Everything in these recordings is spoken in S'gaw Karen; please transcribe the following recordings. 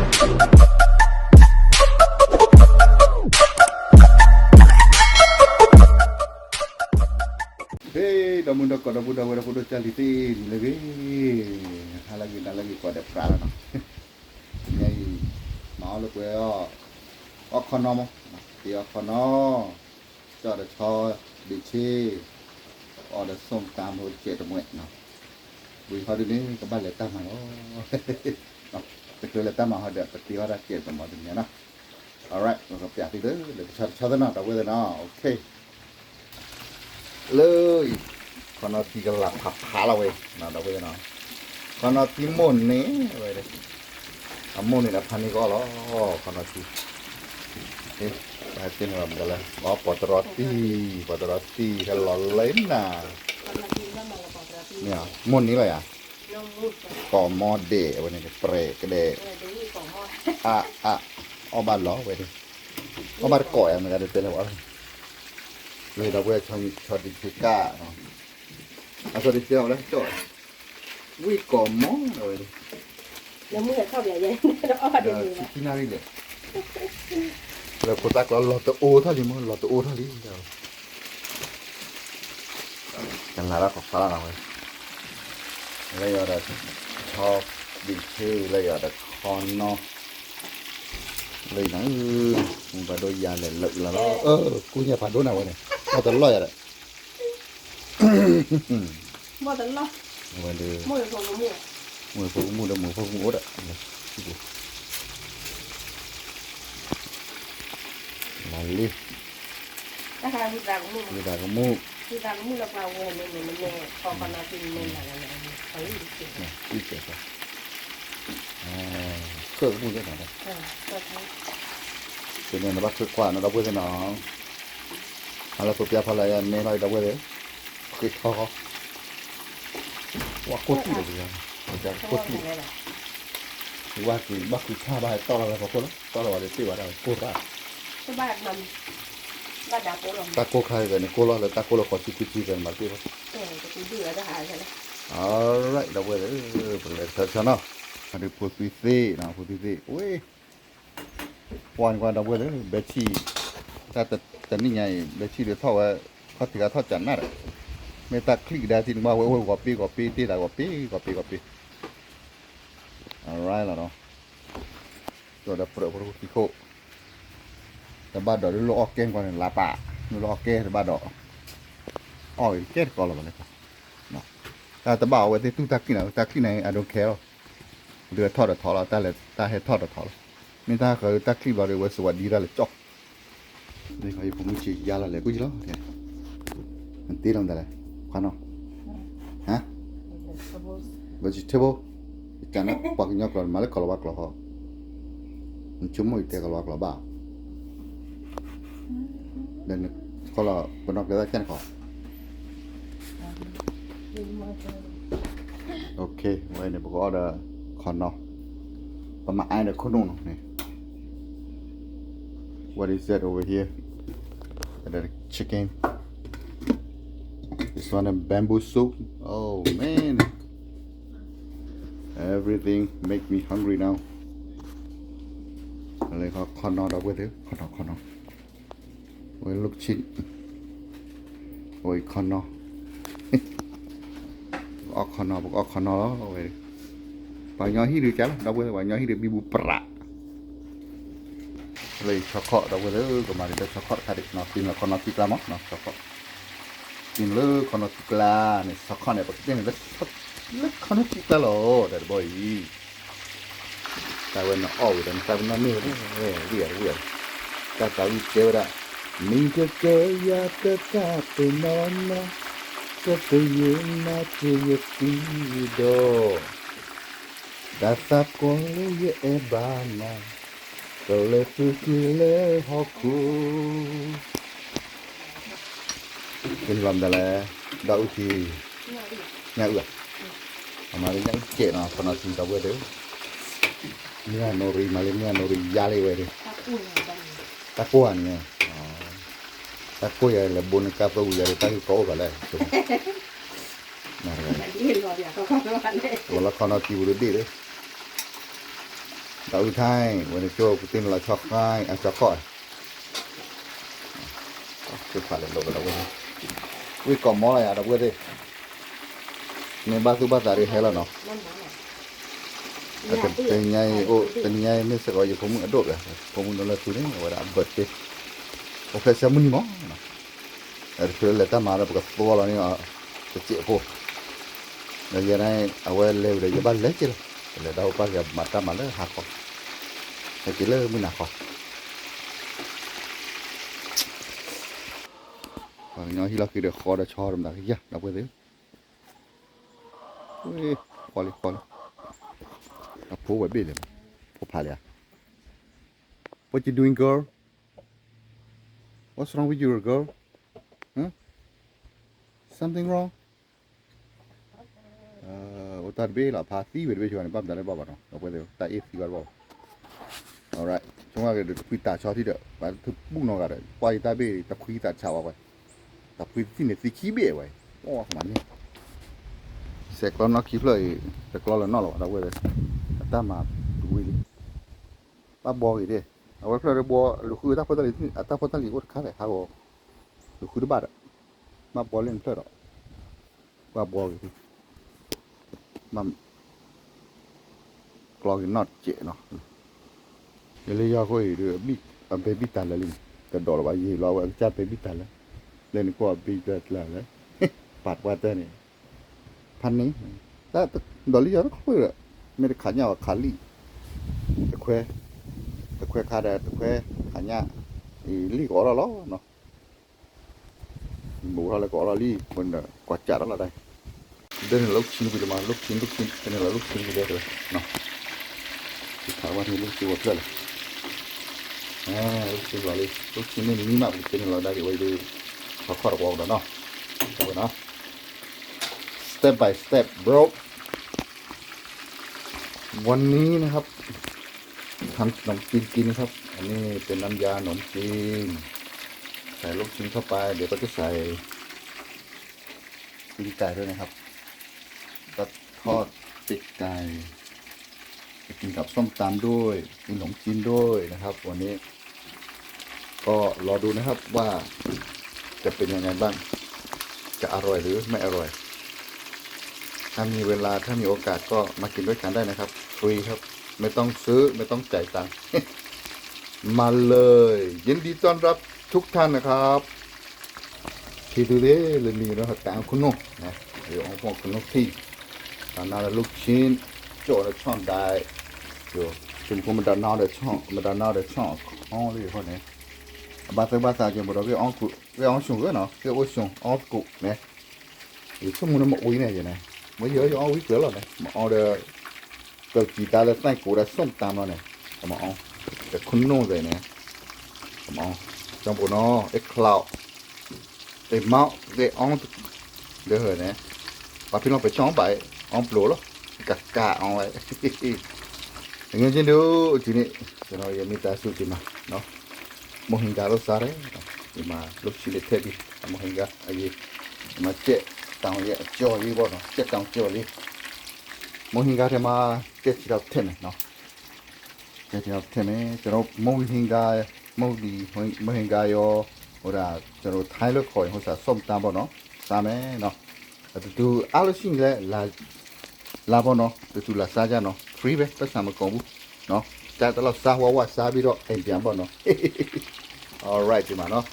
ဟ့ၣ် ဒီမုၢ်ဒီကိး ဒီပုၢ်ဒီဝဲၢ် ဒီဖိဒိၣ်ကၢ်လံၤသ့ၣ် နံၤလၢအဂ့ၤ, ဟါလၢအဂ့ၤ နၤလၢအဂ့ၤ ကိးဂၤဒဲး ပြးလီၤနီၤ. တနံၤအံၤ မၤအီၣ်လၢပှဲၤအီၣ် အီၣ်ခီနီမး, တ့အီၣ်ခီနီ, ကၠီၣ်ဒီးဆီ ဘ့ၣ်ဆ့, အီၣ်ဒီး ส้มตำ ဖိတကဲးတမှဲးနီၤ. ဝံၤဟီဒုန့ၣ် ကဘၣ်လဲၤတၢ်မၤလီၤ. တချုးလဲၤတၢ်မၤဟီဒီး ပတ့အီၣ်တၢ်ကဲးတမှဲးတနံၤနီၤ. Alright ပကပျးသုလၢ လၢတဆီတဆီသ့နီၤ ဒီပုၢ်ဝဲၢ်သ့ၣ်နီၤ. Okay လၢအံၤ ခီနီထံကလၤဖးဖးလီၤဝဲ ဒီပုၢ်ဝဲၢ်သ့ၣ်နီၤ. ခီနီထံမိၢ်န့ၢ်ဝဲ, အမိၢ်န့ၢ်ဒီးဖးန့ၢ်ကအီၣ်လီၤ ခီနီထံ. ဘၣ်ဟဲတ့ၢ်န့ၢ်ဘၣ်မတၤလဲၣ် အီၣ်ပီၤတရီတံၢ်, ပီၤတရီတံၢ် ဟဲလီၤလၢနၤ, မိၢ်န့ၢ်လီၤယၤ, ကိးမီဒဲးဝဲန့ၣ် ပြဲးကဒဲး, အါအါ, အီၣ်ဘၣ်လီၤဝဲန့ၣ်, အီၣ်ဘၣ်တကိးယၤ မတၤတတဲလၢၤဘၣ်, လၢဒီပုၢ်ဝဲၢ် ဆီဒံးဆ့ကၣ်, အဆီဒံးဆ့အီၤလၢကၠီၣ်, ဝံၣ်ကိးမီဝဲန့ၣ် ဒီးခံနၣ်ရံၣ်လဲၣ်, လၢဖိသၣ်ကျီလီၤတအိၣ်ထီၣ်လံမး လီၤတအိၣ်ထီၣ်လံ, ကလၤလၢခီဖျိလီၤဝဲ, လၢယီၤဒီး ဆီဘ့ၣ်ဆ့ လၢယီၤဒီးခီနီ, လၢယၤ, မူဘၣ်ဒိယၤလဲၣ်လၢလီၤ, ကူညါဖးဒိၣ်နၤဝဲန့ၣ်, အီၣ်တလီၢ်ယၤဒီး အဝဲလၢ မိၢ်ဖိကမူၣ်ဒီးမိၢ်ဖိကမူၣ်အိၣ်ဒီး လၢလံ, ဝံသးကမူၣ်, ခၢၣ်ကမူၣ်, တန့ၣ်နဘၣ်ခၢၣ်ခွါနီၤ ဒီပုၢ်ဝဲၢ်သ့ၣ်နီၤ, ဟါလၢသိးပျၢ်ဖီလာ်ယၤနဲလီၤ ဒီပုၢ်ဝဲၢ်သ့ၣ်, ဃ့ထီဃီ, ဝါကိၢ်သူၣ်ဒီး, ကိၢ်သူၣ်, ဝါက့ၤဘၣ်ဃုထၢ်ဘၣ်ဟဲတီၢ်လီၤဝဲဖီခိၣ်လီၤ တီၢ်လီၤဝဲဒၣ်တ့ၢ်ဝဲဒၣ်ကိၢ်ရၣ်, တၢ်ကိၢ်ခါဂၤန့ၣ် ကိၢ်လီၤလၢတၢ်ကိၢ်လၢဃိးဆံခွံဆံဂၤန့ၣ် မၤတ့ၢ်ဘၣ်, alright ဒီပုၢ်ဝဲၢ်သ့ၣ်, ပကလဲၤတဆီတဆီနီၤ, အဒုးဖိသွံၣ်သ့ၣ်နီၤ ဖိသွံၣ်သ့ၣ်, ဝဲ ပှၤန့ၣ်ကွၢ်ဒီပုၢ်ဝဲၢ်သ့ၣ် ဘဲဆံၣ်, တၢ်တနံၣ်ညါအံၤ ဘဲဆံၣ်ဒုးထီၣ်ဝဲ, ခီၣ်ထံးဂၤထီၣ်ကနၣ်ဒီး, မ့ၢ်တၢ်ချံၣ်ကဒါထံန့ၣ် ဘၣ်ဝဲအိၣ်ဂီၤပ့ၢ်ဂီၤပ့ၢ် တ့ၢ်သးဂီၤပ့ၢ်ဂီၤပ့ၢ်ဂီၤပ့ၢ်, alright လီၤနီၤ, ဒီးဒီးပြၢးဖိတခိၣ်ခံခိၣ်, တဘၣ်ဒီးလၢလီၢ်အီၣ်ကဲန့ၣ်ကွၢ်န့ၣ် လါပာ်, လၢလီၢ်အီၣ်ကဲတဘၣ်ဒီး, အီၣ်ကဲတကီလီၤဘၣ်လဲၣ်, တၢ်တဘၣ်အဝဲသ့ၣ်တူၢ်တၢ်ချံၣ်န့ၣ် တၢ်ချံၣ်န့ၣ် I don't care လီၤ, ဒုးထီၣ်ဒီးထီၣ်လီၤ တၢ်ဟဲထီၣ်ဒီးထီၣ်လီၤ, မ့ၢ်တၢ်ဃးတၢ်ချံၣ်ဘျီဒီး ဝဲစဝးဒံတၢ်လၢကၠီၣ် ယဖိမုၣ်ဆံးယါလီၤလဲၤကွံာ်လီၤ, နတ့လီၤမတၤလဲၣ်, ခီနီၤ, ဟါ, vegetable, ကနၣ်ပှၤကညီကျိာ်မၤလၢကီၤလၤဝါကျိာ်ဃီ, နဆိကမိၣ်ယတဲကီၤလၤဝါကျိာ်ဘၣ်, ဒီးနကီၢ်လီၤပနီၣ်ကျဲသၣ်ကၢ်နခီ Okay ဝဲန့ၣ် ပကအီၣ်ဒီးခီနီၤ, ပမၤအါဒီးခိၣ်နူာ်နီၤန့ၣ်, What is that over here? The chicken. This one a bamboo soup. Oh man. Everything make me hungry now. လၢခီနီၤဒီပုၢ်ဝဲၢ်သ့ၣ် ခီနီၤခီနီၤ, ဝဲလုၢ်ဆံ, ဝဲခီနီၤ, ပကအီၣ်ခီနီၤ ပကအီၣ်ခီနီၤလီၤဝဲ, ပှၤကညီဟံၣ်ဒုးကၢ်လီၤ ဒီပုၢ်ဝဲၢ် ပှၤကညီဟံၣ်ဒုးဘံဘူပြး လၢဆီခီၣ်ဒီပုၢ်ဝဲၢ်သ့ၣ် ကမၤန့ၢ်လၢဆီခီၣ်တခါဒံးနီၤ သ့ၣ်နီၤခီနီၤထံကျါမးနီၤ ဆီခီၣ်, သ့ၣ်နီၤလၢခီနီၤထံကျါန့ၣ် ဆီခီၣ်န့ၣ် ပကတဲန့ၣ်လၢ လၢခီနီၤထံကျါလီၤ ဒီးတဘီအံၤ တၢ်ဝဲနအီၣ်ဝံၤဒီး နတၢ်ပနီၣ်မ့ၢ်ဝဲ ဝံၤအံၤဝံၤအံၤ တၢ်သးဝံၣ်တဲဝဲဒၣ် မ့ၢ်တကဲယၤတတၢ်ပနီၣ်နီၣ် ကသယုၢ်နၤတယုၢ်သံဒီး တၢ်သးကိးလၢယအဲၣ်ဘၣ်နၤ ကလဲၤဃုက့ၤလၢဟီၣ်ခိၣ် က့ၤလီၤမတၤလဲၣ် ဒီးအုၣ်ထံ ညၣ်အုၣ်ဧါ အမၤလၢညၣ်အုၣ်ကဲးနီၤ ခီနီၤထံဒီပုၢ်ဝဲၢ်သ့ၣ် မုၢ်အနိရံ မၤလၢမုၢ်အနိရံယါလံဝဲသ့ၣ် တၢ်ကိၢ်ဧါန့ၣ် တၢ်ကိၢ်ယၤလဲၤဘိနကါသိဝံၤယၤဒီး တၢ်ဂ့ၢ်ကီအိၣ်ဘၣ်လဲၣ် ဝဲလၢခီနီၤထံပူၤတဒ့ၣ်လၢ တၢ်အုၣ်ထၢၣ် ဝဲန့ၣ်ကၠိပူၤတ့ၢ်န့ၣ်လီၤဆီဃါ အဆီခီၣ်, ကၠိဖးလဲၣ်လိာ်ဝဲလီၤဝဲ, ဝံၢ်ကိးမီလီၤယၤ ဒီပုၢ်ဝဲၢ်သ့ၣ်, မ့ၢ်ဘၣ်သူၣ်ဘၣ်သးဒီးဟဲလီၤနီၤ, တနံၤအံၤအိၣ် တနံၤအံၤမ့ၢ်စ့ၢ်ကီးယဖိမုၣ်အဒိၣ်ဘၣ်, ဖိမုၣ်နီၤလၢထူန့ၣ် အဝဲဒၣ် birthday, အိၣ်ဖျဲၣ်ဆၢမုၢ်နံၤမးနီၤ တချုးလဲၤတၢ်မၤဒီး ပကသွီလီၤန့ၣ် တစဲးဖိ, ဒီးယဲန့ၣ် အဝဲလဲၤဝံၤဒီး ယဘၣ်လဲၤက့ၤလီၤ, ပလဲၤတၢ်အိၣ်ပၢ်က့ၤမၤတၢ်မၤလၢဟါခီ, ဟဲက့ၤလၢမုၢ်နၤခီ, ပှၤကညီဟံၣ်လီၢ်ခံဒီး ဃီဒီးဆီဒီးမတၤကယၢ် ဒီပုၢ်ဝဲၢ်သ့ၣ်, ဃီလံ ဃီလံ, အဖိဝဲဘ့ၣ်လဲၣ်, ဖိဖးလံဧါ, What you doing, girl? What's wrong with you, girl? Huh? Something wrong? အိၣ်တၢ်တဘ့ၣ်လီၤ ဖးသံဝဲတဘ့ၣ်ဆိန့ၣ် ဘၣ်မတၤလၢဘၣ်ဘၣ်နီၤ ဒီပုၢ်ဝဲၢ်သ့ၣ် တၢ်အ့ၣ်သံဘၣ်တဘၣ်ဘၣ်, alright ဆိကမိၣ်က့ၤဒီး တဖှံသးဆီထံဒီး ပှၤတဘူၣ်နီၢ်ဂၤဒီး ကွၢ်ယတၢ်ဘ့ၣ် တဖှံသးဆးဝဲဝဲ, တဖှံသံန့ၣ်သံခံဘ့ၣ်ဝဲ, ပှၤမၤန့ၢ် ဆဲးကျီနီၣ်ခံဖျၢၣ်အံၤ တကျီလၢၤနီတဘၣ် ဒီပုၢ်ဝဲၢ်သ့ၣ်, အတၢ်မၤတဝံၤလံ ဘၣ်ဘှီက့ၤဒၣ်, အဝဲဖျၢၣ်တဘှီ လူၤဃုတၢ်ဖိတၢ်လံၤ အတၢ်ဖိတၢ်လံၤအိၣ်တခါလဲၣ် ဟးဂီၤ, လူၤဃုတဘၣ်ဒီး, ဘၣ်ဘှီလၢနဖျၢၣ်ဒီး, ဘၣ်ဘှီက့ၤ, ဘၣ်, ကျီက့ၤနီၣ်တစဲးနီၤ, ယလၢယီၤခိၣ်အံၤဒီး အဘဲဘံၣ်တၢ်လၢာ်လံန့ၣ် ကဒီးလီၤဘၣ်ယံာ်လီၤ အဝဲအကစၢ်ဘဲဘံၣ်တၢ်လၢာ်, လၢနကွၢ်ဘံၣ်တၢ်လၢာ်လၢ, ပာ်တပှၢ်တၢၢ်န့ၣ် ဖးန့ၣ်, တၢ်ဒီးလံယီၤတခိၣ်ဒီး, မ့ၢ်တခးညၣ်အီၤခးလံၣ်, တခွဲ, တခွဲခါဒီးတခွဲ, ခးညၣ်, လံၣ်ကအီၣ်ထီၣ်လီၤနီၤ, မ့ၢ်အိၣ်ထီၣ်လၢကအီၣ်ထီၣ်လံ ဝဲန့ၣ်ကွၢ်စးထီၣ်လီၤဒၣ်, ဒ်န့ၣ်လီၤ လၢခံနကွံာ်တမး လၢခံ လၢခံန့ၣ်လီၤ လၢခံနကွံာ်ဒဲးတဝဲနီၤ, ယခးဝဲန့ၣ်လၢခံဝဲဖျၢၣ်လီၤ လၢခံလီၤလံ လၢခံမ့ၢ်မံမး ပကန့ၣ်လီၤဒၣ်က့ၤဝဲဒၣ်, ဟီခီၣ်တဝီကဒီးနီၤ, ဝဲနီၤ Step by step, bro. วันนี้นะครับ ทำขนมจีนกินนะครับ อันนี้เป็นน้ำยาขนมจีน ใส่ลูกชิ้นเข้าไป เดี๋ยวก็จะใส่ ตีนไก่ด้วยนะครับ ก็ทอดปีกไก่ จะกินกับส้มตำด้วย กินขนมจีนด้วยนะครับ วันนี้ ก็รอดูนะครับว่าจะเป็นยังไงบ้าง จะอร่อยหรือไม่อร่อย ถ้ามีเวลา ถ้ามีโอกาสก็มากินด้วยกันได้นะครับ ฟรีครับ ไม่ต้องซื้อ ไม่ต้องจ่ายตังค์ มาเลย ยินดีต้อนรับทุกท่านนะครับ ထံၣ်သုသ့ၣ်လၢမံၤဒီး တၢ်အီၣ်ခိၣ်နူာ်, ယအီၣ်ခိၣ်နူာ်ထံၣ်, တၢ်နါလၢ ลูกชิ้น, ကၠိၣ်ဒီးဆီၣ်ဒၣ်, ယဆိကမိၣ်မတၤနါဒီးဆီၣ်, မတၤနါဒီးဆီၣ်ခီလၢယဃီန့ၣ်, အဘၣ်သၢဘၣ်သးက့ၤ ဘၣ်ဒီး က့ၤအီၣ်ဆိၣ်ဂ့ၤနီၤ, က့ၤအိၣ်ဆိၣ် အီၣ်သကိးန့ၣ်, ယဆိကမိၣ်န့ၣ်မ့ၢ်အိၣ်အံၤန့ၣ်ယန့ၣ်, မ့ၢ်ယဲယအီၣ်ဝံၤကျၢၤလီၤန့ၣ်, မ့ၢ်အီၣ်ဒီး ကကံၢ်တၢ်လၢသၣ်ကိးဒီး ส้มตำလီၤန့ၣ်, ကမ့ၢ်အီၣ်, ဒီးခိၣ်နူာ်သ့ၣ်န့ၣ်, ကမ့ၢ်အီၣ်, ကၠီဘိနီၤ အဲၣ်ချီၣ်, အဲၣ်မီၣ် အဲၣ်အီၣ်, ဒီးန့ၣ်, ပှၤဖံလီၤပဆီၣ်ဘၣ်, အီၣ်ပျိလီၤ, ကကးအီၣ်ဝဲ, တဂ့ၤက့ၤဒုး, တုၤန့ၣ်, ယမ့ၢ်တၢ်စူၢ်က့ၤမး, မိၢ်ဟ့ၣ်ကၤလိာ်စါရဲၣ်, ယမၤလိၣ်ဆံလၢထဲဒံး, မိၢ်ဟ့ၣ်ကၤအယံၤ, ယမၤကဲတၢ်ကၠီလံဘီနီၤ, ကဲတၢ်ကၠီလံ, မိၢ်ဟ့ၣ်ကၤထဲမး, ကဲဆံးထီၣ်ထဲန့ၣ်နီၤ ကဲထီၣ်ထဲန့ၣ် ကျွန်တော် မိၢ်ဟ့ၣ်ကၤ, မိၢ်ဟ့ၣ်ကၤယီၤ, ဟိုဒၣ် ကျွန်တော် ထိုင်းလို့ခေါ်ရင် ဟိုဒၣ် ส้มตำပေါ့နော်, စားမယ်နော်, တူတူအားလုံးရှိရင်လည်း လာ, လာပေါ့နော်, တူတူလာစားကြနော်, free ပဲ ပိုက်ဆံမကုန်ဘူးနော်, စားသလောက်စား ဝဝစားပြီးတော့ အိမ်ပြန်ပေါ့နော်, alright ဒီမှာနော်,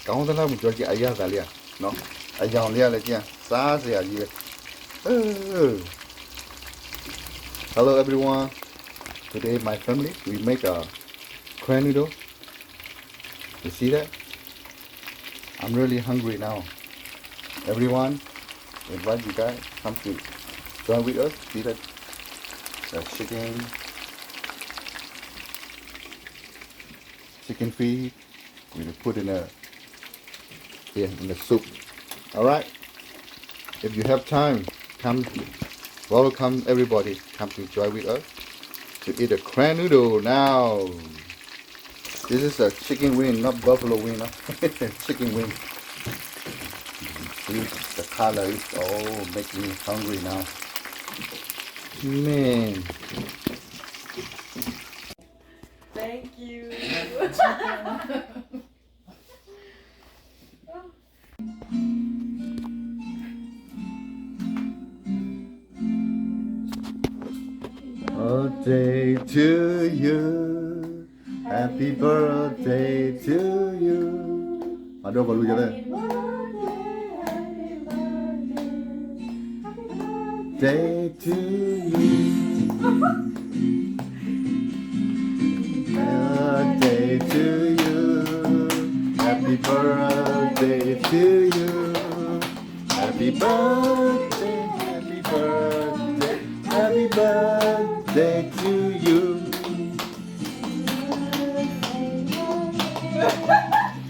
ကောင်းသလား မပြောကြည့် အရသာလေးอ่ะနော်, အရောင်လေးကလည်းကြည့် စားစရာကြီးပဲ, Hello everyone, today my family we make a crab noodle. You see that? I'm really hungry now. Everyone, invite you guys come to join with us. See that? The chicken, chicken feet. We will put in a, yeah, in the soup. All right. If you have time, come, welcome everybody. Come to join with us to eat a crab noodle now. This is a chicken wing, not buffalo wing, no? Chicken wing. See the color is, oh, make me hungry now. Man. you. Birthday to you. Happy birthday to you. အဒိ ပလူၤယၤ Day to you. Birthday to you. Happy birthday to you. Happy birthday, happy birthday, happy birthday to you.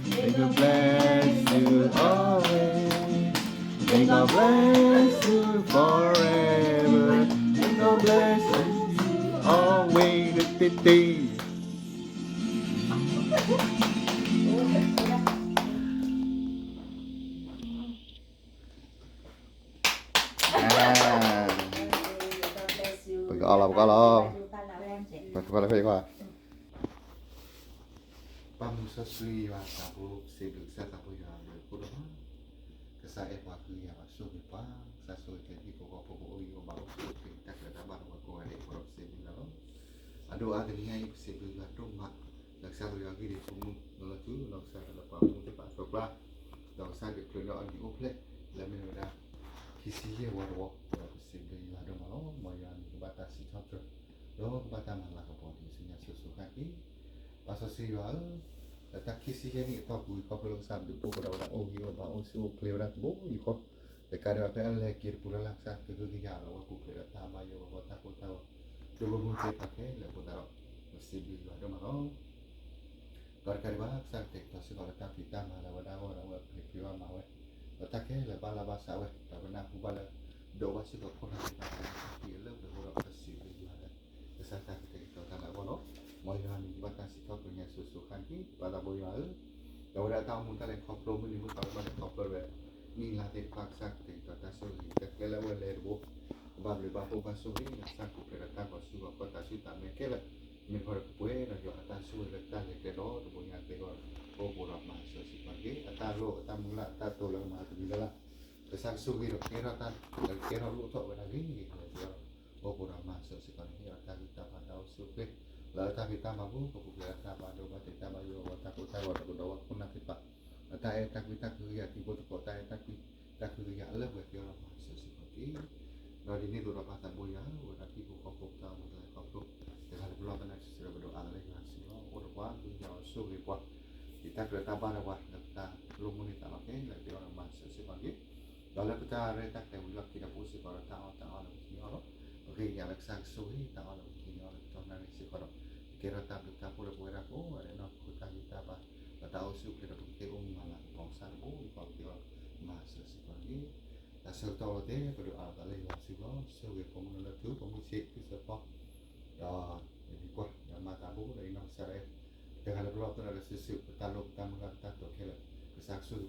May God bless you always. May God bless you forever. May God bless you always. တ့တ့တ့ ပကအီၣ်လီၤ ပကအီၣ်လီၤ ပကဖဲလၢဖဲယကွၢ် ပၢ်မုၢ်စီဆှံယွၤသးဘိ စံးဘျုးကစၢ်သးဘိယွၤလၢခိၣ်ဒီး ကစၢ်အဲၣ်ပှၤဃုယၤဘၣ်ဆိၣ်ဂ့ၤပှၤ ကစၢ်ဆိၣ်ဂ့ၤက့ၤဟံၣ်ဖိဃီဖိကအိၣ်ဂံၢ်အိၣ်ဘါအိၣ်ဆူၣ်အိၣ်ချ့ တၢ်ကြၢးတၢ်ဘၣ်လၢပှၤကိးဂၤဒဲးအဃိဒီး ပစံးဘျုးယွၤလီၤ. အဒိၣ်အါတနံၤညါအံၤ ပစံးဘျုးယွၤဒိၣ်မး လၢကစၢ်ပယွၤဂံၢ်ဒံးဆိမုၢ်လၢလီၤထူလီၤကစၢ်လၢပှၤမူသ့ၣ်တဖၣ်အသီကျါ ဒီးကစၢ်ဒုးချုးန့ၢ်အီၤဒံးအိၣ်ဖျဲၣ် လၢမ့ၢ်ဝဲဒၣ် ခံဆံယဲၢ်ဝီတဝီ ဒီးပစံးဘျုးယွၤဒိၣ်မးလီၤ. မ်ယွၤန့ၣ်ကဘၣ်တၢ်စံးထီၣ်ပတြၢၤ ဒီးကဘၣ်တၢ်မၤလၤကပီၤဒ်ဆူညါစိၤစိၤဃၣ်က့ၤ ပၢ်စီဆှံယွၤဧၢ, လၢတၢ်ခံဆံယဲၢ်နံၣ်အတီၢ်ပူၤ ခီဖျိလၢကစၢ်ဒုးအိၣ်ကဒီးဝဲဒၣ်အိၣ်ဂံၢ်အိၣ်ဘါအိၣ်ဆူၣ်အိၣ်ချ့ဝဲဒၣ်တဘိယူၢ်ဃီ, တကးဒံးဘၣ်ဖဲအလဲၤက့ၤတပူၤလၢ်လၢ် ကစၢ်ကဟုကယာ်လီၤဝဲပူၤဖျဲးဒီးတၢ်ဘၣ်ယိၣ်ဘၣ်ဘှီ တၢ်ကိၢ်တၢ်ဂီၤ ဒိၣ်မုၢ်သ့ၣ်တဖၣ်ခဲလၢာ်အဃိသတးဒီး ပစံးဘျုးယွၤဒိၣ်မးလီၤ. ဒီးတကးဒံးဘၣ် ကစၢ်ကတဲာ်ကတီၤစ့ၢ်ကီးလၢတၢ်ဖံးတၢ်မၤလၢအဝဲဒၣ်အဂီၢ်ဒီးအဝဲပျံၤဖံးဘၣ်မၤဝဲ, ဒီးတၢ်ခဲလၢာ်ဘၣ်လၢဘၣ်စးဝဲ, ဒီးပနၢ်ဟူဘၣ်လၢ ဒိးဘၣ်စ့ၢ်ကီးခိၣ်နၢ်သ့ၣ်တဖၣ်ခဲလၢာ်အလၢပှဲၤအဃိဒီး ပစံးဘျုးယွၤလၢ ကစၢ်တၢ်ကတဲာ်ကတီၤတၢ်လၢအဂီၢ်လီၤ. မ်ယွၤန့ၣ်ကဘၣ်တၢ်စံးထီၣ်ပတြၢၤညါစိၤစိၤဃၣ်က့ၤ ပၢ်သးဘိယွၤဧၢ, ဒီးဝဲဒၣ်တၢ်အိၣ်မူတၢ်လဲၤခီဖျိမုၢ်နံၤမုၢ်သီလၢဘၣ်လဲၤခီဖျိဝဲ နံၣ်လါသ့ၣ်တဖၣ် ကစၢ်ကတဲာ်ကတီၤတၢ်ဆိၣ်ဂ့ၤ တၢ်ကျဲလၢအဝဲလဲၤတဘိ ကဘၣ်ဘျုးဘၣ်ဖှိၣ်ဘၣ်ဆိၣ်ဂ့ၤ လၢကစၢ်ပူၤဖျဲးဒီးတၢ်ဂီၤဆူဂီၤခီၣ်တၢ်ဆူၣ်တၢ်မဲခဲလၢာ်, မ့ၢ်တခီဒီးကပှဲၤဒီးယွၤအတၢ်ဆိၣ်ဂ့ၤလၢတၢ်လဲၤကျဲဒီးတဘိညါသ့အဂီၢ်ဒီး အိၣ်ဘူးဒီးမၤစၢၤစ့ၢ်ကီးတက့ၢ်. အတၢ်လိၣ်အတၢ်မုၢ်လၢ်အတၢ်တိာ်လၢကမၤတမံၤလၢ်လၢ် ကစၢ်ကဆိၣ်ဂ့ၤဒီးကဲထီၣ်တၢ် ကဲထီၣ်လိၣ်ထီၣ်ဝဲဒၣ်ဂ့ၤဂ့ၤလၢ်လၢ်ဒီး အိၣ်ဘူးဒီးမၤစၢၤစ့ၢ်ကီးန့ၣ် ဟ့ၣ်အီၤတၢ်ဂံၢ်တၢ်ဘါတၢ်အိၣ်ဆူၣ်အိၣ်ချ့ လၢတၢ်ဖံးတၢ်မၤပူၤ ကပူၤဖျဲးလၢတၢ်ဘၣ်ဒိဘၣ်ထံးတၢ်ဘၣ်ယိၣ်အဂီၢ် တၢ်ကိၢ်တၢ်ဂီၤဒီးကဒီးဝဲခိၣ်နၢ်သ့ၣ်တဖၣ် ဒီးတၢ်အဲၣ်တၢ်ကွံတၢ်ကဟုကယာ်သံဖိသကိး တၢ်အဲၣ်တၢ်ကွံတၢ်ကဟုကယာ်အလၢပှဲၤသ့အဂီၢ်ဒီးမၤစၢၤစ့ၢ်ကီးတက့ၢ်. ဒီးဒ်န့ၣ်အသိးဒီးပၢ်သးဘိယွၤဧၢ, ဝဲဒၣ်ဟံၣ်ဖိဃီဖိပတၢ်အိၣ်မူတၢ်လဲၤခီဖျိ တဂၤလၢပလီၢ်သနၢၣ်စုစ့ဒီး ပဒိးအါလၢယွၤစုလီၤ အိၣ်ဒီးပှၤ ကဟုကယာ်အီၤဆိၣ်ဂ့ၤပှၤ ဒ်တၢ်ကြၢးတၢ်ဘၣ်လၢပှၤ လၢပတၢ်လိၣ်မုၢ်န့ၢ်သးလီၤခဲလၢာ်သ့အဂီၢ်ဒီးမၤစၢၤစ့ၢ်ကီးတက့ၢ်. ဒီးလၢပတၢ်ရဲၣ်တၢ်ကျဲၤဝံၤလီၢ်ခံဒီး ပအိၣ်စ့ၢ်ကီးဒီးတၢ်အီၣ်တၢ်အီလၢပထံအီလီၤ. ပဃ့ကညးလၢကစၢ်ကဆိၣ်ဂ့ၤတၢ်အီၣ်လၢပထံန့ၢ်အီလီၤ ပတီၢ်နၣ်ရံၣ်စ့ၢ်ကီးဒီး ကကဲထီၣ်တၢ်ဘျုးတၢ်ဖှိၣ်လၢပဝဲဒၣ်ကိးဂၤဒဲးနီၢ်ခိတၢ်ဂံၢ်တၢ်ဘါ ဒီးတၢ်အိၣ်ဆူၣ်အိၣ်ချ့ဒီး ပကသ့အိၣ်မုာ်မၤလၤကပီၤကစၢ်တဘိယူၢ်ဃီသ့အဂီၢ် မၤစၢၤစ့ၢ်ကီးတက့ၢ်. တၢ်ဆၢကတီၢ်အိၣ်ထဲ ပဒိးအါလီၤသးလၢယွၤစုလီၤ ဆိၣ်ဂ့ၤပှၤမုၢ်နံၤလၢထူ ပမုၢ်ဆ့ၣ် တုၤဆၢဖီ ဒီးယကွၢ် ယမၤသးဘိဒီးယနီၢ်ကစၢ်ဒၣ် တဂၤလၢပလီၢ်ပသနၢၣ်ဒီးစုစု ပတၢ်လိၣ်ပတၢ်မုၢ်လၢ်ပတၢ်တိာ်ခဲလၢာ် ကစၢ်ကဆိၣ်ဂ့ၤဘၣ် ဒီးပ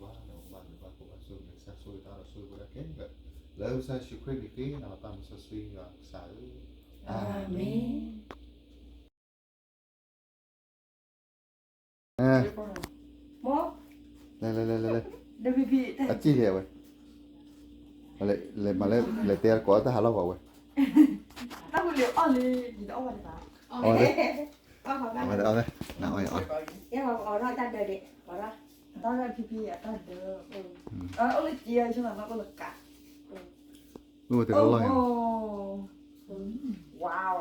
ကဘၣ်ဘျုးဘၣ်ဖှိၣ်ဘၣ်ဆိၣ်ဂ့ၤ ကစၢ်ဆိၣ်ဂ့ၤတၢ်ဒီးဆိၣ်ဂ့ၤပဝဲဒၣ်ခဲလၢာ် လၢကစၢ်ယ့ၣ်ၡူးခရံာ်မံၤဃ့ နၤလီၤပၢ်မုၢ်စီဆှံယွၤကစၢ်ဧၢ, အၤမ့ၣ်. လဲၤလဲၤလဲၤလဲၤလဲၤ, အစံၣ်လဲၤဝဲ, လဲၤမၤလဲၤ လဲၤတဲကိးတၢ်ဟးလီၢ်ပှၤဝဲ, တၢ်ဟူလံအီၣ်လံ, ယတအီၣ်ဘၣ်န့ၣ်ဘၣ်, အီၣ်ဝဲ, အီၣ်ဝဲ, နအီၣ်အီၣ်, အီၣ်ထီၣ်တၢ်ဒၢးဒံး, အီၣ်ထီၣ်ဖံဖံအတၢ်ဒၢး, အိၣ်လၢက့ၤအီၤဆိမး အိၣ်လၢကး အိၣ်တကလီၢ်, wow,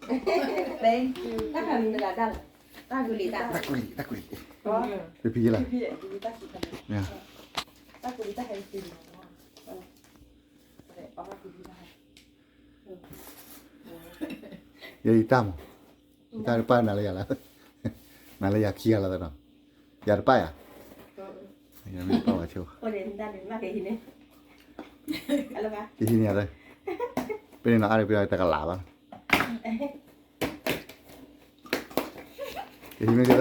thank you, တၢ်ကူလံ, တၢ်ကူလံ, တၢ်ကူလံ, ဖံဖံလၢ, တၢ်ကူလံတၢ်ဟဲကူလံ, ယဲယတၢ်မး, ယတၢ်တပၢ်နၤလၢယၤလၢ, နၤလၢယၤခံဂၤလီၤသနီၤ, ယၤတပၢ်ယၤ, ယမ့ၢ်တပၢ်ဝဲဆိ, ယဟံးန့ၢ်ယၤလၢ, ပန့ၣ်နီၤအါတပ့ၤတကလးဘၣ်, ယဟံးမ့ၢ်က့ၤသၢ,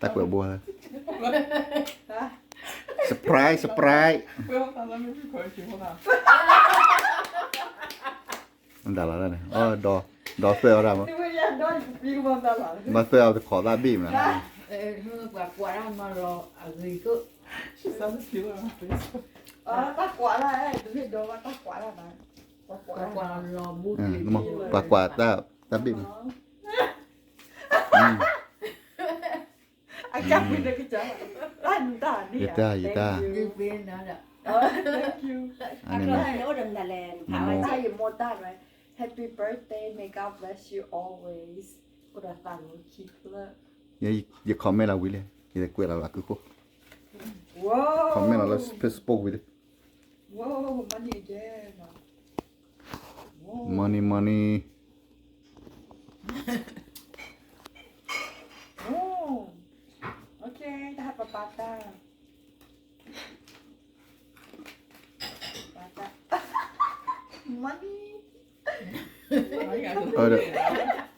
တၢ်ကွဲးဘိ, surprise surprise မတၤလီၤန့ၣ် ဒီးသွဲၣ်အီၤဒၣ်မး မၤသွဲၣ်အီၤတခိးသၣ်ဘ့ၣ်မး ပှၤကွၢ်တၢ်မၤလီၤအဂ့ၤကၢ တၢ်ကွၢ်လၢ တမ့ၢ်ဒီးတၢ်ကွၢ်လၢ ပှၤကွၢ်လီၤဘူၣ် ပှၤကွၢ်တၢ်ဘ့ၣ်မး ယတၢ် ယတၢ် Happy birthday, may God bless you always. ယ comment လီၤဝံၤလံ ယကွဲးလီၤလၢကုခိၣ် comment လီၤလၢ Facebook ဝံၤလံ money money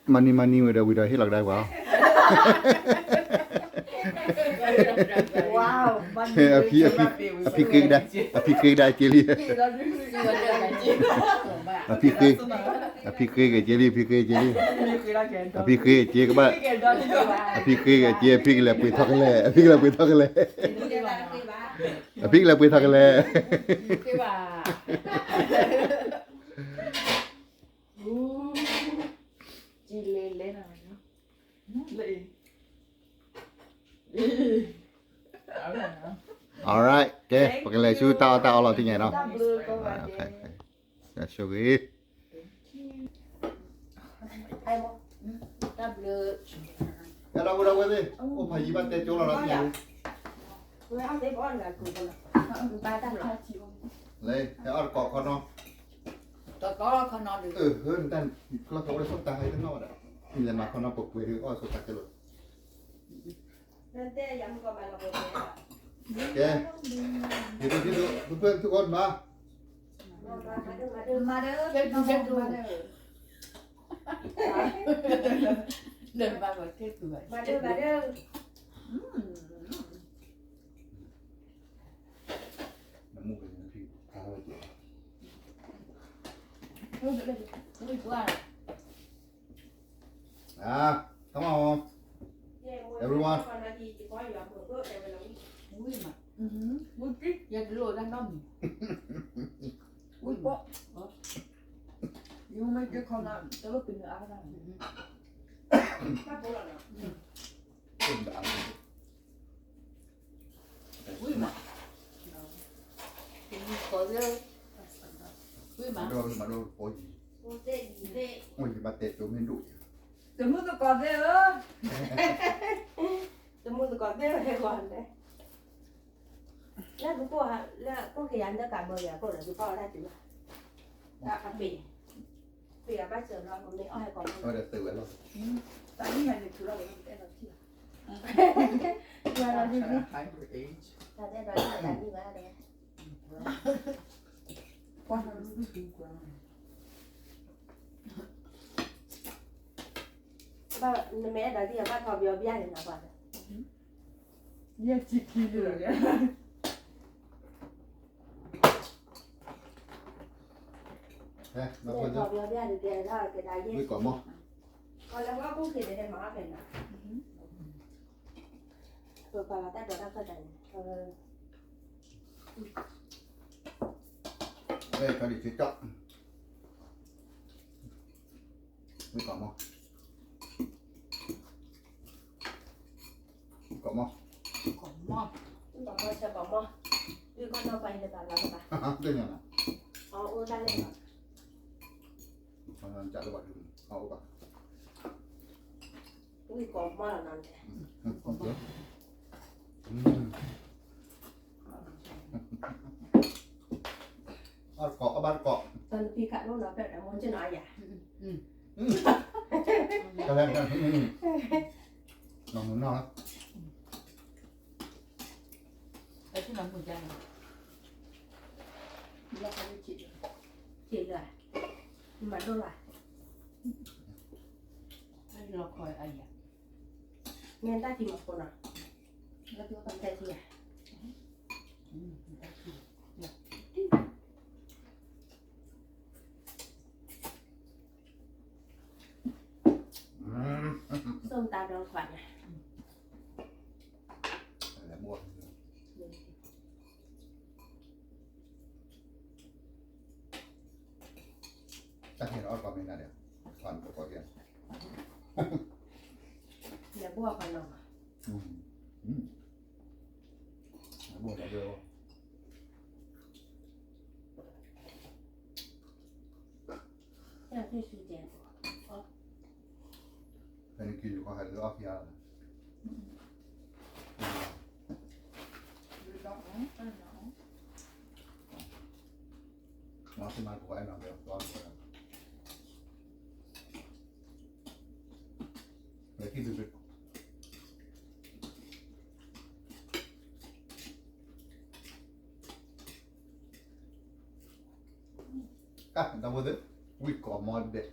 မၤနံၤမၤနံၤဝဲဒီး ဝံၤဒီးဟ့ၣ်လီၤကဒါကွၢ် အဖံဃ့ကဒါ အဖံဃ့ကဒါက့လံ အဖံဃ့ အဖံဃ့က့က့လံ အဖံဃ့က့လံ အဖံဃ့က့ကဘၣ် အဖံဃ့က့ အဖံကလဲၤပှ့ၤထီၣ်ကလဲာ် အဖံကလဲၤပှ့ၤထီၣ်ကလဲာ် အဖံကလဲၤပှ့ၤထီၣ်ကလဲာ် All right ကဲ ပကလဲၤဆူတၢ်အီၣ်တၢ်အီလီၤသ့ၣ်ညါနီၤ ဆိၣ်ဂ့ၤ တၢ်ဘျုး အဲၣ်ဒိးဝဲဒၣ်ဝဲသ့ၣ် အိၣ်ဖးယံၤဘၣ်တဲကၠိလီၤနီၤ လၢ ဟဲအီၣ်တကိးခီနီၤ တကိးခီနီၤဒုး အၢ ဟၢနတၢ် ဖျီၣ်ဖျီၣ်အိၣ်လၢဆိတၢ်ဟဲတနီၣ်ဝဲဒၣ် နလဲၤမၤခီနီၤပကွဲးဒုးအီၣ်ဆိတၢ်ခဲလၢာ် ကဲ ဒ်သိးဒ်သိး ပှၤသုးအီၣ်မး မၤဒၢ မၤဒၢ မၤဒၢ မၤဒၢ နမူကနဖံး ဝံၤကွၢ် Ah, come on, everyone. ဝံၤမး ဝံၤကံ ယတလိၣ်တၢ်နီတမံၤ ဝံၤဘီ ယမ့ၢ်က့ၤခီမး တလိၣ်ပ့ၤနုာ်အါကတၢၢ် ဝံၤမး ကိးသ့ ဝံၤမး မၤဒိၣ်ဖိယံၤ အိၣ်ယံၤဘၣ်တဲတိၤမ့ၢ်ဒိၣ်ယံၤ တမုၢ်သကိးသ့ၣ်ဧၢ တမုၢ်သကိးသ့ၣ်ဧၢ ဟဲဂီၤလဲၣ် လၢပကိၢ် လၢကိၢ်ကယၤလၢကးဘၢယၤကိၢ်ဒီး ယဖီၣ်ဝဲဒၣ်တုၤလီၤ တၢ်အပ့ၤ ပ့ၤအဘၣ်စၢၤလီၤ မ့ၢ်အီၣ်ဟဲကီးမ့ၢ် အဝဲဒီးသုးဝဲလီၤ တၢ်နံၣ်ဟဲန့ၣ်ထုးထီၣ်ဝဲလၢပတအဲၣ်ဒိးထံၣ်လီၤ တၢ်ဒ်န့ၣ် တၢ်ဒ်န့ၣ် တၢ်နံၣ်ဘၣ်ဒီး နမ့ၢ်အဲၣ်ဒိးသံအဘၣ်ထီဘီဘၣ်န့ၣ်နကွၢ် ယဲၢ်ဆံခံလီၤ ထီဘီဘၣ်န့ၣ်ကဲထီၣ်ကဲဒၣ်ယဲၢ်ဆံခံ ဝံၤကိးမီၢ် အလၢဝဲကူၣ်က့ၤန့ၣ်ဟဲမၤအီၣ်ဖဲန့ၣ် ပကွၢ်လီၤတၢ်ဒိးတၢ်ခၢၣ်သးန့ၣ် အဲ ခါဒံးကၠီ ဝံၤကိးမီၢ် ကိးမီၢ် ကိးမီၢ် ကိးမီၢ် ဆဲကိးမီၢ် ဒုးကီၢ်နီၢ်ပှၤအံၤတဘၣ်လီၤတဘၣ် သ့ၣ်ညါနၤ အအိၣ်တၢ်လဲၣ်လီၤ ကၠးလၢဘၣ်ဒုး အအိၣ်ဘၣ် ဝံၤကိးမီၢ်လီၤနၤ ကိးမီၢ် အီၣ်တကိး အီၣ်ဘၣ်တကိး တနံၤဖံးခးဒိၣ်နီၤ ဖဲတမူကၠ့နီၤအယၤ ကလဲၤ နီၤမုၢ်နီၤလီၤ ပထံၣ်နီၤမုၢ်ကၠ့နီၤ လီၤခီဒုးကၠ့ ကၠ့လၢ မၤဒိၣ်လၢ လီၤခီအယၤ မ့ၢ်တၢ်ထံမၤဖိနီၤ လၢပတၢ်ထံယၤ ส้มตำเราขวัญนะ တၢ်ဟဲလီၤအီၣ်ကီမ့ၢ်နၤဒီး ခွါနကကိးက့ၤ လဲၤဘိၣ်ခွါနီၤ လဲၤဘိၣ် လဲၤဘိၣ် ဖဲန့ၣ်က့ၤယကီး ဟဲလၢအီၣ်ဖံအါလီၤ တၢ်ဖိသ့ၣ် ဝံၣ်ကိး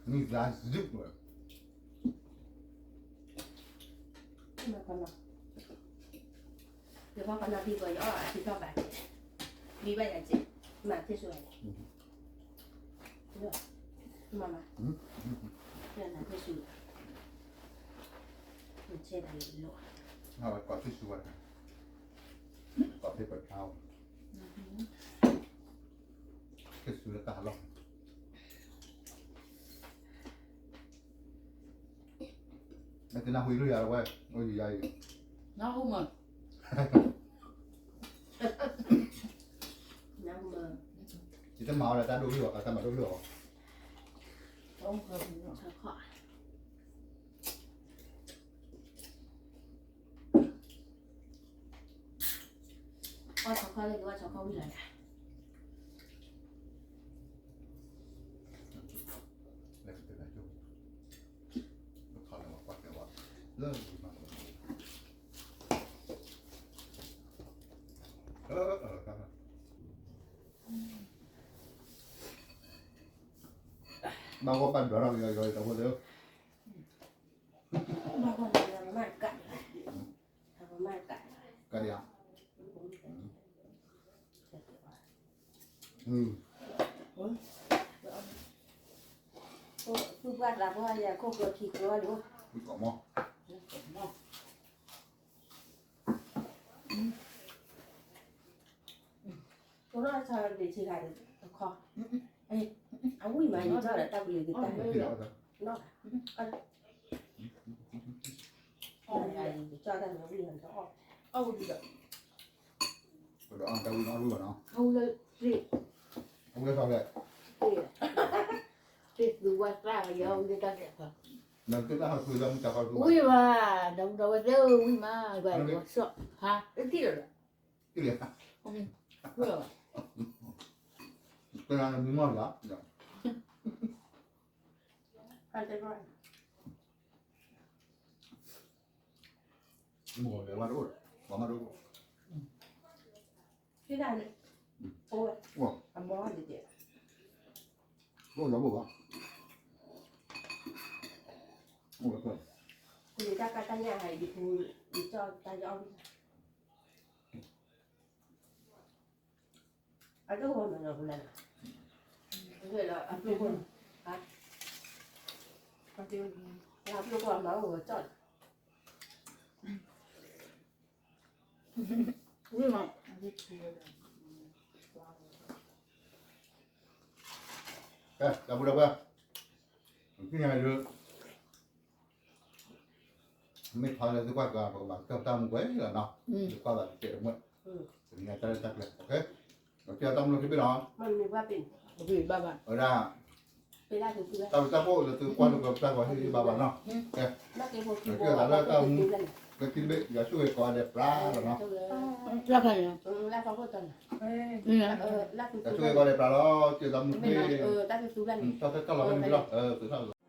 မီဒဲး မံသးစူၤဝဲ ယဘၣ်ကနၣ်ဘံၣ်ကီး ယအီၣ်အထံထီၣ်ဘၣ်က့ၤ ဘံၣ်ဘၣ်ယၤက့ၤ မၤသ့ၣ်စူၤဝဲ မၤမၤ ယနၤသ့ၣ်စူၤ မၤဆဲးတၢ်လီၤ ကိးသ့ၣ်စူၤဝဲ ကိးသ့ၣ်ပှၤဖျါဝဲ သ့ၣ်စူၤလၢတၢ်လီၢ် နကနၢ်ဟူလၢယၤဝဲ အိၣ်ယၤအံၤ နၢ်ဟူမး နၢ်ဟူမး ယတမၤအီၤလၢတၢ်ဒိၣ်ဂ့ၢ်ဘၣ် တၢ်မၤဒိၣ်ဂ့ၢ်ဘၣ် တၢ်မၤဒိၣ်ဂ့ၢ်ဘၣ် အီၣ်ဆီခီၣ်လၢကဘၣ်ဆီခီၣ်ဝံၤလီၤယၤ ဘၣ်ဂီၢ်ဘၣ်ဒွးထီၣ်က့ၤယီၤယီၤတၢ်ဖိသ့ၣ်ဧၢ ဘၣ်ဂီၢ်ဒွးမၤကး ကးဒံးဧါ သူၣ်ဘၣ်သးပှၢ်ယၤခိၣ်ကျၢၢ်ခံကျၢၢ်လီၤ ကိးမီ ကိးမီ ကိးမီ အဝံၣ်မး ယကၠီဒီးတၢ်ကလုာ်ကတၢၢ် အဝံၣ်လၢ သ့ၣ်သူဝဲသၣ်ယၤ ဝံၣ်ဘၣ် ဒီးဝဲသ့ၣ်ဝံၣ်မး ဘၣ်ယွၤဆီၣ် ဟါ တထံၣ်လီၤဒီး တထံၣ်လီၤ ဝံၣ်လီၤဘၣ် ကနၣ်မံမီၢ်လၢ မ့ၢ်လဲၤဝဲတအိၣ် ပှၤမၤတအိၣ် အိၣ်လီၤဘိၣ်ဘၣ် အိၣ်လီၤဘိၣ် အဒိၣ်မးနီၤ အပျိၢ်ဖိ အပျိၢ်ဖိမၤအိၣ်ဝဲကၠီၣ် ဝံၣ်မး ကဲ တၢ်ဖိတၢ်ပှၢ် သ့ၣ်ညါဒၣ် မ့ၢ်ထီၣ်လၢသုကွၢ်ကၤ ပကဘၣ်ကၢၢ်တၢ်မူကွဲလီၤနီၤ သုကွၢ်ဘၣ်တကဲးတမွဲၢ် တနံၤညါတၢ်ရဲၣ်တၢ်ကျဲၤ ဒီးကဲတၢ်မူလီၤခံဘ့ၣ်လီၤ ဝဲဒၣ် တၢ်ဘျုးတၢ်ဖှိၣ်လၢသုကွၢ်လၢပျၢ်ကီးဟ့ၣ်ဂံၢ်ဘါဘၣ်နီၤ ကဲ ဒီးကဲတၢ်လၢတၢ်မူ လၢခံတဘ့ၣ် ယွၤဆိၣ်ဂ့ၤကိးဂၤဒဲးပျၢ်လီၤနီၤ ယွၤဆိၣ်ဂ့ၤကိးဂၤဒဲးပျၢ်လီၤ ကဲတၢ်မူလီၤခံဘ့ၣ် တၢ်တၢ်လီၤ